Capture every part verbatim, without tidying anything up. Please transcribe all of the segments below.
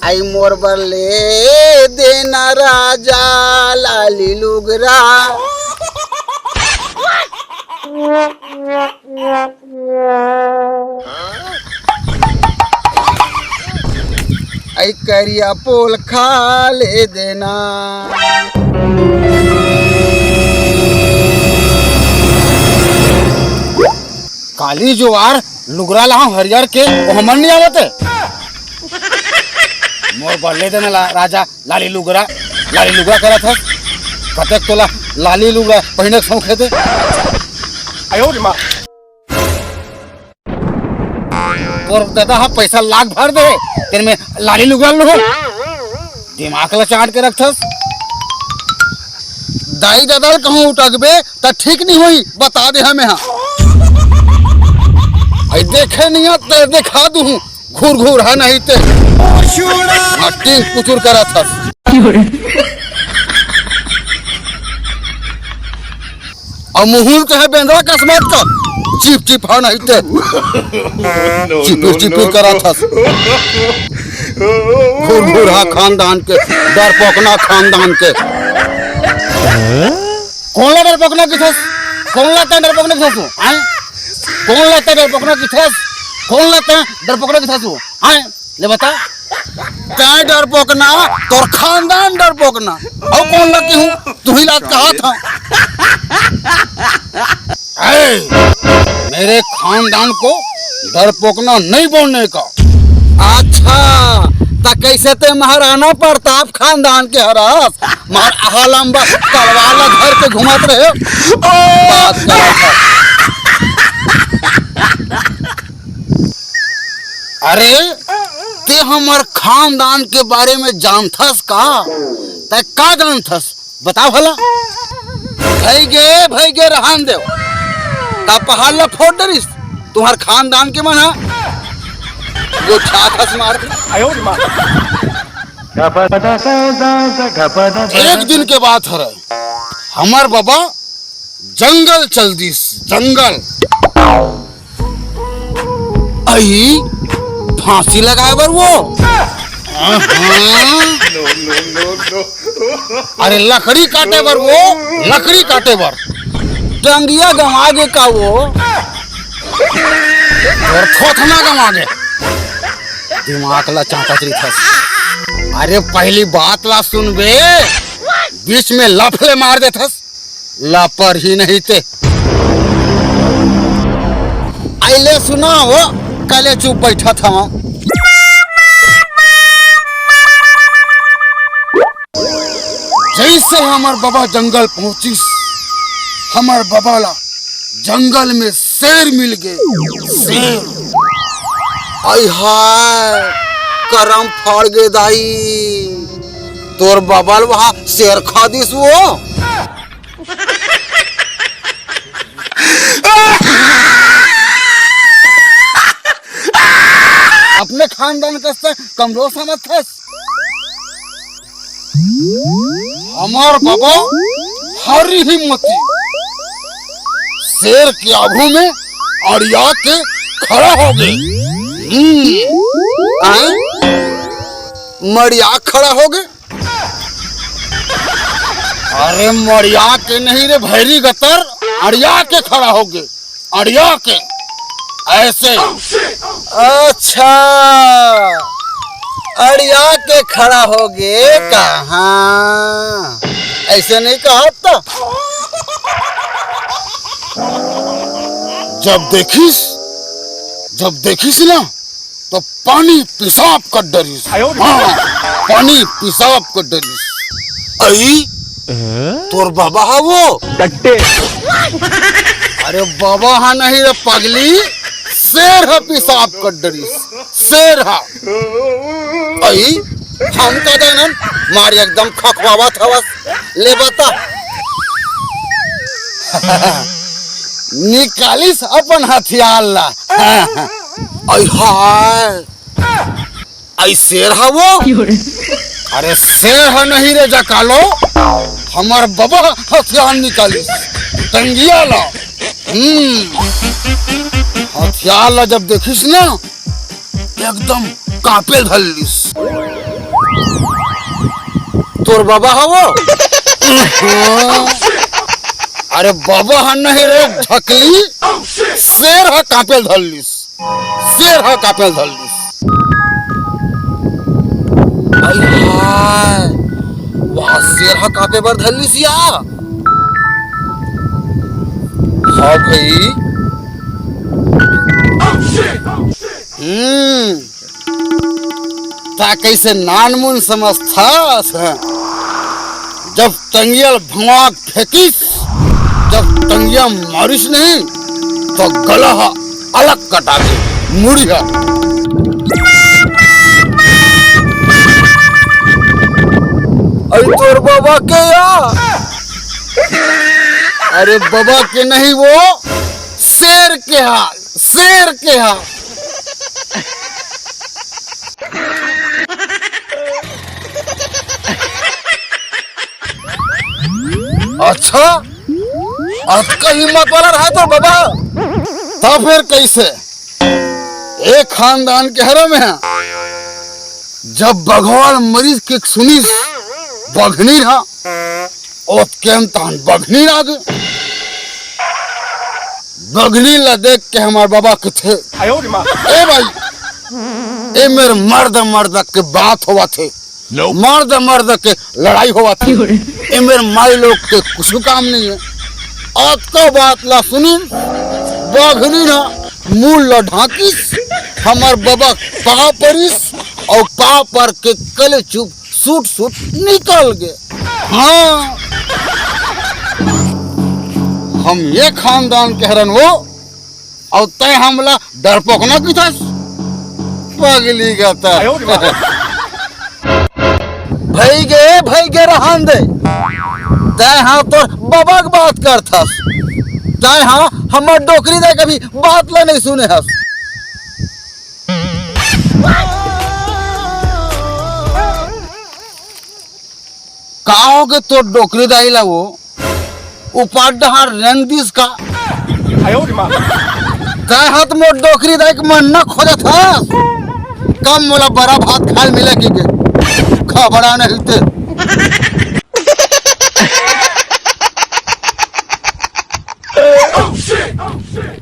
आई मोर बर ले देना राजा लाली लुगरा। आई करिया पोलखा ले देना। काली जुवार लुगरा लाहूं हरियर के, वो हमर नहीं आवत है। मोर बर ले देना ला, राजा लाली लुगरा, लाली लुगरा करत हस। कतेक तोला लाली लुगरा पहिने के शौक हे ते? तोर ददा ह पैसा लाख भर दे, तेन में लाली लुगरा लुहूं। दिमाग ला चाट के रखथस। दाई ददा ल कहूं उटकबे त ठीक नहीं होई, बता दे हमें हा। आई देखे नहीं आ, ते दिखा दूं, घूर घूर हा नहीं ते। मट्टी कुचुर करत हस। अउ मुहुल तो है बेंदरा कसमत का, चिप चिप हा नहीं ते। चिपुर चिपुर करत हस। घूर घूर हा खानदान के, डरपोकना खानदान के। कोन ला डरपोकना किथस? कोन ला तैं डरपोकना किथस? आय? कोन ला तैं डरपोकना किथस? कोन ला तैं डरपोकना किथस? आय? ले बता। तैं डरपोकना, तोर खानदान डरपोकना। अउ कोन ला किहूं? तुही ला कहा था। ए, मेरे खानदान को डरपोकना नहीं बोलने का। अच्छा, त कैसे ते महाराणा प्रताप खानदान के हरस? मार आहा लंबा तलवार ला धर के घुमत रहे। बात करत हस। अरे, ते हमर खानदान के बारे में जानथस का? तैं का जानथस? बता भला। भई गे, भई गे, रहन देव। का पहाड़ ला फोड़ डरिस तुम्हर खानदान के मन हा? वो छात हस मार। एक दिन के बात हरे, हमर बाबा जंगल चल दिस, जंगल। अई, फांसी लगाए बर वो। अरे लकड़ी काटे बर वो, लकड़ी काटे बर। डंगिया गंवा गे का वो? अउ थोथना गंवा गे। दिमाग ला चाटत रहिथस। अरे पहली बात ला सुनबे, बीच में लफले मार देथस। लापर ही नहीं ते। अई ले सुना हो, कले चुप बैठा था। जैसे हमर बाबा जंगल पहुंचिस, हमर बाबा ला जंगल में शेर मिल गे, शेर। आई हाय, करम फड़ गे दाई, तोर बाबा ल वहां शेर खा दिस वो। अपने खानदान कस त कमजोर समझथस। हमर बाबा हरी हिम्मती शेर के आगू में अड़िया के खड़ा हो गे। हम्म, आय? मड़िया खड़ा हो गे। अरे मड़िया के नहीं रे भैरी गतर, अड़िया के खड़ा हो गे, अड़िया के। ऐसे। अच्छा, अड़िया के खड़ा हो गे का? हाँ, ऐसे नहीं कहा तो। जब देखिस, जब देखिस ना, तो पानी पेशाब कर डरिस। हाँ, पानी पेशाब कर डरिस। अई, तोर बाबा हा वो? टट्टे। अरे बाबा हा नहीं रे पगली, शेर हा पेशाब कर डरिस, शेर हा। अई, हम का जानन, मार एकदम खखवावत हवस। ले बता। निकालिस अपन हथियार ला। अई हाय। अई शेर हा वो? अरे शेर हा नहीं रे जकालो, हमर बाबा हथियार निकालिस, टंगिया ला। हम्म, हथियार ला जब देखिस ना, एकदम कांपे धर लिस। तोर बाबा ह वो? अरे बाबा ह नहीं रे ढकली, शेर ह कांपे ल धर लिस, शेर ह कांपे ल धर लिस। अरे हाय, वहाँ शेर ह कांपे बर धर लिस या। हाँ भाई। हम्म। ता कैसे नानमुन समझथस? जब टंगिया ल भंगवा के फेंकिस, जब टंगिया मारिस नहीं, तो गला ह अलग कटा के मुड़िया। अरे तोर बाबा के या? अरे बाबा के नहीं, वो शेर के हाल, शेर के हाल। अच्छा, अतका हिम्मत वाला रहा तो बाबा। तो फिर कैसे? एक खानदान के हरे में, जब बघवा ल मरीज के सुनिस, बघनी रहा, ओतकेन तान बघनी आगे। बघनी ला देख के हमार बाबा कथे, ए भाई, ए मेर मर्द मर्द के बात होवत हे, मर्द मर्द के लड़ाई होवत हे, ए मेर माई लोग के कुछ काम नहीं है। अतका बात ला सुनिन, बघनी ना मुंह ला ढांकिस, हमार बाबा पाँव परिस, अउ पाँव पर के कले चुप सूट सूट निकल गे। हाँ, हम ये खानदान के हरन वो, अउ तय हमला डरपोकना किथस? पगली गतर। भई गे, भई गे, रहन दे। तय हाँ तोर बबा के बात करथस। तय हाँ हमर डोकरी दाई कभी बात ला नहीं सुने हस। का होगे तोर डोकरी दाई ला वो? उपाट डहार रेंग दिस का? तय हाथ मोर डोकरी दाई के मन न खोजत हस। कम मोला बरा भात खाल मिले की के। खबड़ा नहीं ते।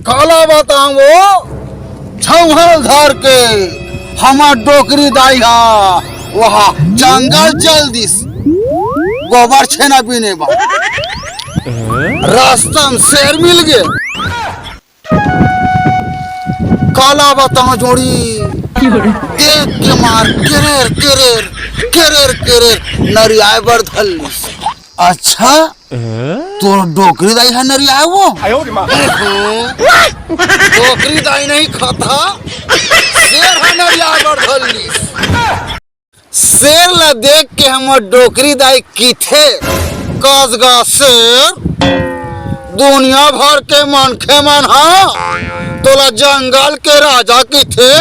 काला बताऊं वो? छौहल धर के हमर डोकरी दाई हा वहा जंगल चल दिस गोबर छेना बीने बर। रास्ता में शेर मिल गे। काला बताओ जोड़ी, देख के मार केरेर केरेर केरेर केरेर नरियाए बर धर लिस। अच्छा, तोर डोकरी दाई ह नरिया वो? डोकरी दाई नहीं खाता, शेर ह नरिया बर धर लिस। शेर ला देख के हमर डोकरी दाई किथे, कस गा शेर, दुनिया भर के मनखे मन ह तोला जंगल के राजा किथे,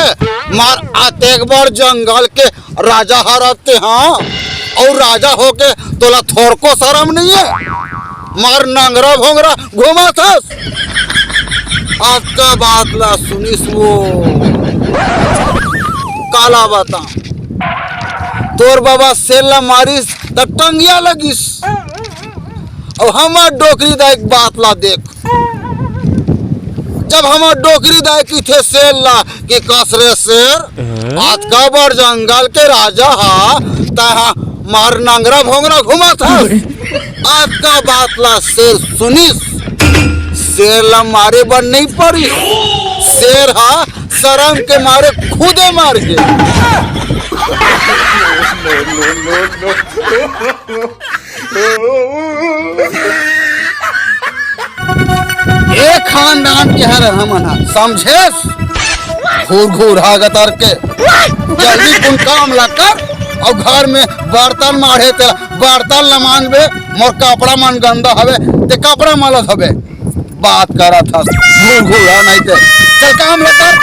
मार अतेक बड़ जंगल के राजा हरत ते हा, अउ राजा होके तोला थोरको शरम नहीं है? मार नंगरा भोंगरा घुमाथस। अतका बात ला सुनिस वो। काला बता, तोर बाबा शेर ला मारिस त टंगिया लगिस। अब हमर डोकरी दाई के बात ला देख, जब हमर डोकरी दाई किथे शेर ला कि कस रे शेर, अतका बड़ जंगल के राजा हा, तय हा मार नंगरा भोंगरा घुमाथस। अतका बात ला शेर सुनिस, शेर ला मारे बर नहीं पड़ी, शेर हा शरम के मारे खुदे मार गे। ए खानदान के हर हमन ह, समझेस? घूर घूर हागतर के, जल्दी कुन काम ला कर, अउ घर में बर्तन माढ़े ते बर्तन ला मांजबे, मोर कपड़ा मन गंदा हवे, ते कपड़ा मलत हवे। बात करत हस, घूर घूर हा नहीं ते, चल काम ला कर।